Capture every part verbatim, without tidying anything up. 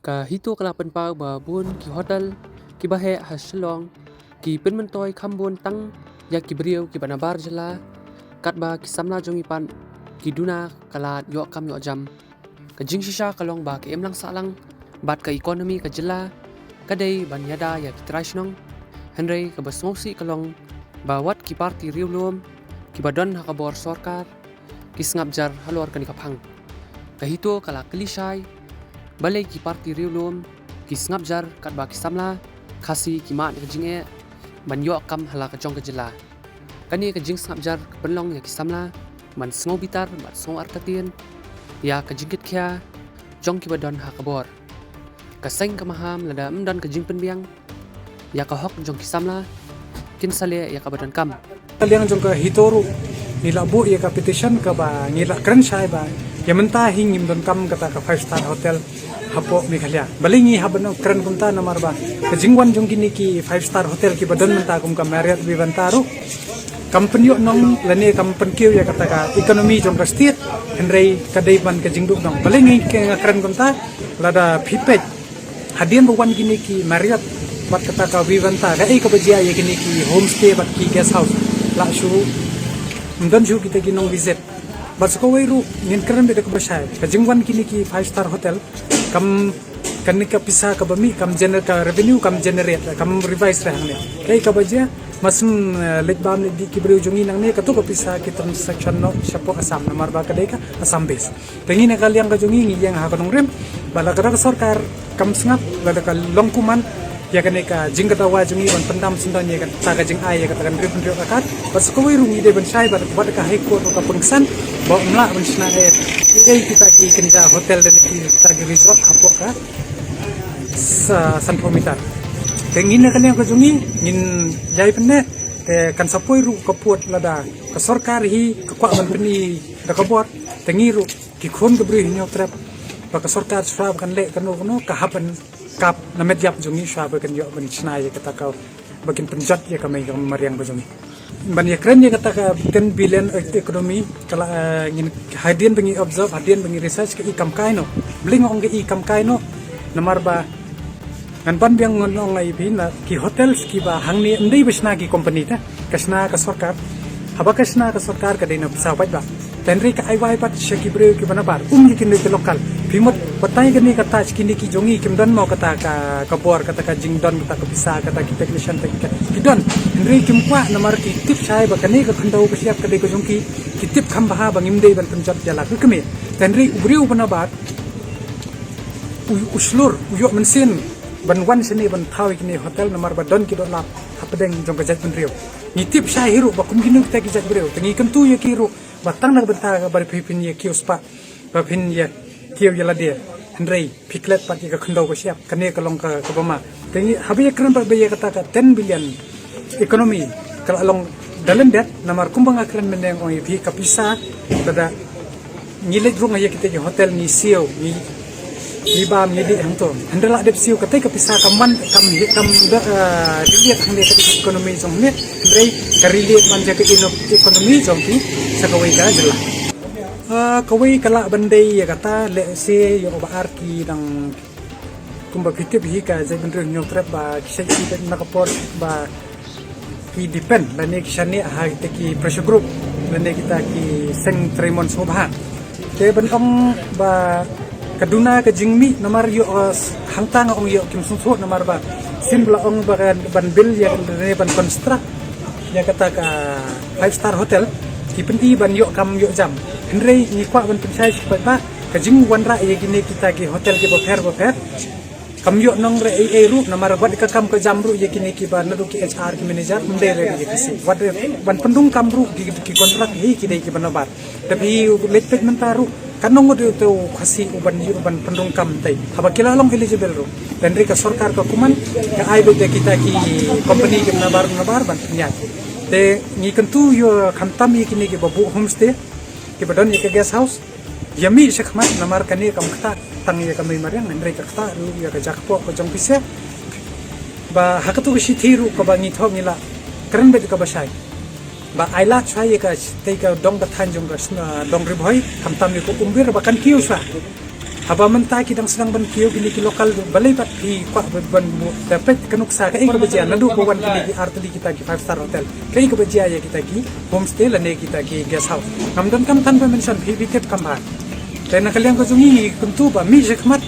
Ka HITO ka la pynpaw ba bun ki hotel kiba heh ha Shillong ki pynmyntoi kham bun tang ïa ki briew kiba nabar jylla, katba ki samla jong ngi pat ki duna ka lad ïoh kam ïoh jam. Ka jingshisha ka long ba ka imlang sahlang bad ka economy ka jylla ka dei ban ïada ïa ki trai shnong. Hynrei kaba sngewsih ka long ba wat ki parti riewlum kiba don ha ka bor sorkar ki sngap jar halor kane ka phang. Ka HITO ka la kylli shai balei ki parti riewlum ki sngap jar katba ki samla Khasi ki mad ka jingeh ban ïoh kam ha la ka jong ka jylla. Kane ka jingsngap jar ka pynlong ïa ki samla ban sngew bitar bad sngew artatien ïa ka jingkitkhia jong kiba don ha ka bor. Ka seng ka maham lada ym don ka jingpynbiang ïa ka hok jong ki samla, kin sa leh ïa kaba donkam. Ka liang jong ka HITO ruh ngi la buh ïa ka petition kaba ngi la kren shai ba ïa mynta hi ngim donkam kata ka five star hotel hapoh Meghalaya. Balei ngi hap ban kren kumta? Namar ba ka jingwan jong kine ki five star hotel kiba don mynta kum ka Marriott Vivanta ruh kam pynïoh nong lane kam pynkiew ïa kata ka economy jong ka state, hynrei ka dei ban ka jingduk nong. Balei ngi ka nga kren kumta? Lada phi peit hadien ba wan kine ki Marriott bad kata ka Vivanta, kaei kaba jia ïa kine ki homestay bad ki guest house? La shu ym don shuh kita ki nong visit. Bad sa kawei ruh ngin kren beit da kaba shai, ka jingwan kine ki five star hotel kam, kane ka pisa kaba mih kam gener-, ka revenue kam generate, kam revise re hangne. Kaei kaba jia? Mar shu, eh, leit bam leit dih ki briew jong ngi nangne, kato ka pisa ki transaction noh shapoh Assam namar ba ka dei ka Assam base. Te ngi na ka liang ka jong ngi ngi ïeng ha ka nongrim ba lada ka sorkar kam sngap, lada ka long kumne ïa kane ka jingkyndawa jong ngi ban pyndam syndon ïa kata ka jingai ïa kata ka ri bynriew ka kat. Bad sa kawei ruh ngi dei ban shai bad ka High Court ruh ka pynksan ba ym lah ban shna ei ei kita ki kynja hotel lane kita ki resort hapoh ka sa, sanphew meter. Te ngi na ka liang ka jong ngi ngin ïai pynneh, te kan sa poi ruh ka pud lada ka sorkar hi ka kwah ban pyni da ka bor, te ngi ruh ki khun ka briew Hynñiewtrep ba ka sorkar shuwa ba kan leh kano kano ka hap ban kap na met ïap jong ngi shuwa ba kan ïoh ban shna ïa kata ka, ba kin pynjot ïa ka mei ka mariang ba jong ngi. Ban ïa kren ïa kata ka ten billion economy ka la, eh, ngin hadien ba ngi observe, hadien ba ngi research, ka i kam kai noh. Balei nga ong ka i kam kai noh? Namar ba ngan ban biang ngan ong ïa phi na ki hotels kiba hangne ym dei ba shna ki company te, ka shna ka sorkar. Haba ka shna ka sorkar ka dei na pisa paidbah. Te hynrei ka ai wai pat sha ki briew kiba nabar, um ïa kine ki local. Phi mut batai kane ka touch kine ki jong ngi kim don mo kata ka, ka bor, kata ka jingdon, kata ka pisa, kata ki technician, kata ki, ki don. Hynrei kim kwah namar ki tip shai ba kane ka khyndew ka shyiap ka dei ka jong ki, ki tip kham bha ba ngim dei ban pynjot ïa la ka kmie. Te hynrei u briew ba nabar u, u shlur, u ïoh mynsiem ban wan shane ban thaw ïa kine hotel namar ba don ki doh lap hapdeng jong ka jaitbynriew. Ngi tip shai hi ruh ba kum kine kita ki jaitbynriew, te ngi kyntu ïa ki ruh ba tang na ka bynta ba phi phin ïa kiew spah, ba phin ïa kiew ïa lade. Hynrei phi klet pat ïa ka khyndew ka shyiap, kane ka long ka, kaba ma. Te ngi haba ïa kren pat ba ïa kata ka ten billion economy ka la long da lyndet, namar kumba nga kren mynne nga ong ïa phi ka pisa lada ngi leit rung ïa kita ki hotel ngi siew, ngi, ngi bam, ngi dih hangto. Hynrei la dep siew, katei ka pisa kam wan, kam hi, kam da, eh, relate hangne ka economy jong hangne. Hynrei ka relate man ïa ka ino-, economy jong ki sa kawei ka jylla. Ah, kawei ka lah ban dei ïa kata, lehse ïa u Bah Arki dang kumba phi tip hi ka jaitbynriew Hynñiewtrep ba ki shait ki na ka por ba ki depend lane ki shaniah ha kita ki pressure group lane kita ki seng trei mon sngewbha. Te ban ong ba ka duna ka jingmih namar ïoh, uh, hangta nga ong ïoh kim sngewthuh namar ba sien ba la ong ba kan ban build ïa lane ban construct ïa kata ka five star hotel, ki pyni ban ïoh kam ïoh jam. Hynrei ngi kwah ban pynshai sha ki paidbah, ka jingwanrah ïa kine kita ki hotel kiba pher ba pher kam ïoh nong re ei ei ruh, namar wat ka kam ka jam ruh ïa kine kiba naduh ki H R ki manager ym dei re ïa ki shu. Wat re ban pynrung kam ruh ki, ki kontrak hi ki dei kiba nabar. Te phi leit peit mynta ruh, kan nong ngut te u Khasi u ban ïoh ban pynrung kam te haba ki la long eligible ruh. Te hynrei ka sorkar ka kumne ka ai beit ïa kita ki company ki nabar nabar ban pynïaid. Te ngi kyntu ïa khamtam ïa kine kiba buh homestay, kiba don ïa ka guest house, ïa mih shakhmat namar kane kam ktah tang ïa ka mei mariang, hynrei ka ktah ruh ïa ka jakpoh ka jong phi seh. Ba ha katu ka shithi ruh kaba ngi thoh ngi la kren beit kaba shai. Ba ai lad shuwa ïa ka, tei ka dong ka thaiñ jong ka, ah, dong Ri Bhoi, khamtam ïa ka Umbir ba kan kiew shuwa. Haba mynta ki dang sdang ban kiew kine ki local, balei pat phi kwah ban, ban buh, da peit ka nuksa kaei kaba jia, naduh ba wan kine ki artylli kita ki five star hotel, kaei kaba jia ïa kita ki homestay lane kita ki guest house. Ngam donkam than ba mention, phi phi tip kham bha. Te na ka liang ka jong ngi, ngi kyntu ba mih shakhmat,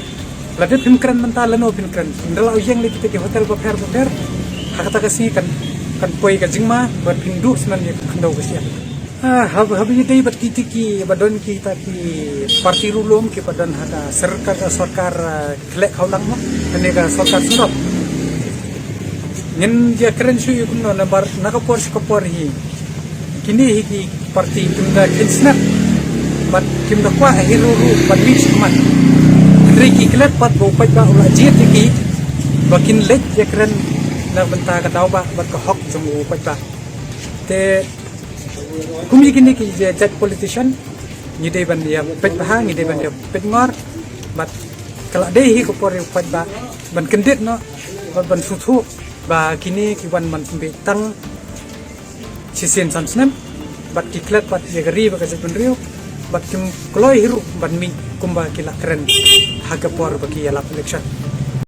lada phim kren mynta lano phin kren. Phin da la ïeng leh kita ki hotel bapher bapher. Ha kata ka sngi kan, kan poi ka jingma bad phin duh snem ïa ka khyndew ka shyiap. Ah, hab, haba ïadei bad kiti kiba don kita ki party ruh lum kiba don ha ka sorkar, sorkar, ah, khleh khawlang mo, kane ka sorkar surok. Ngin ïa kren shuh ïa kumno, namar na ka por sha ka por hi kine hi ki party kim da kynsan bad kim da kwah hi ruh ruh ban mih shakhmat. Hynrei ki klet pat ba u paidbah u la jied ïa ki ba kin leit ïa kren na bynta ka daw bah bad ka hok jong u paidbah. Te kum ïa kine ki jait politician, ngi dei ban ïa peit bha, ngi dei ban ïa peit ngor, bad ka la dei hi ka por ïa u paidbah ban kyndit noh bad ban sngewthuh ba kine ki wan ban pynbeit tang shisien san snem, bad ki klet pat ïa ka ri bad ka jaitbynriew, bad kim kloi hi ruh ban mih kumba ki la kren ha ka por ba ki ïalap election.